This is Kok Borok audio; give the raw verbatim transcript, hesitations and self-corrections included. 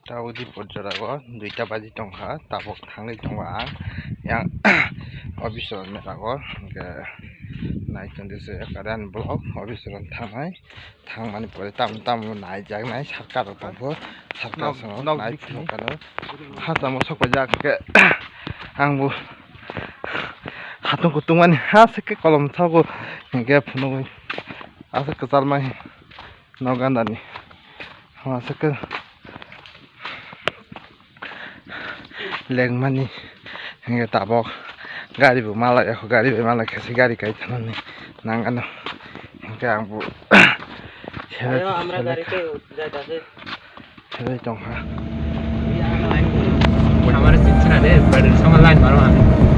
Tabuk di pojora o duita baji tongkha, tabuk thangwi tongo ang yang office o mela o, hwnkhe naichomdi se ekha ani vlog office o thangnai, thangmani pore tamo tamo naijaknai sarkar rok tongkho, sarkar nok, songno nok nai bikini. Phunukano hachamo sokpaijak hwnkhe ang bo hatung kutung mani ha se khe kolom sago hwnkhe phunugwi aswk kwchar mai. Nok gandani. Aswk khe lengmani. Hingke tabok gari bo malai, gari bai malai khe se gari kai thanani nang ano. Hingke ang bo Ayo, amra gari ke jai ta se. Serai tongkha. Amar sichra de, brother, sama line maro.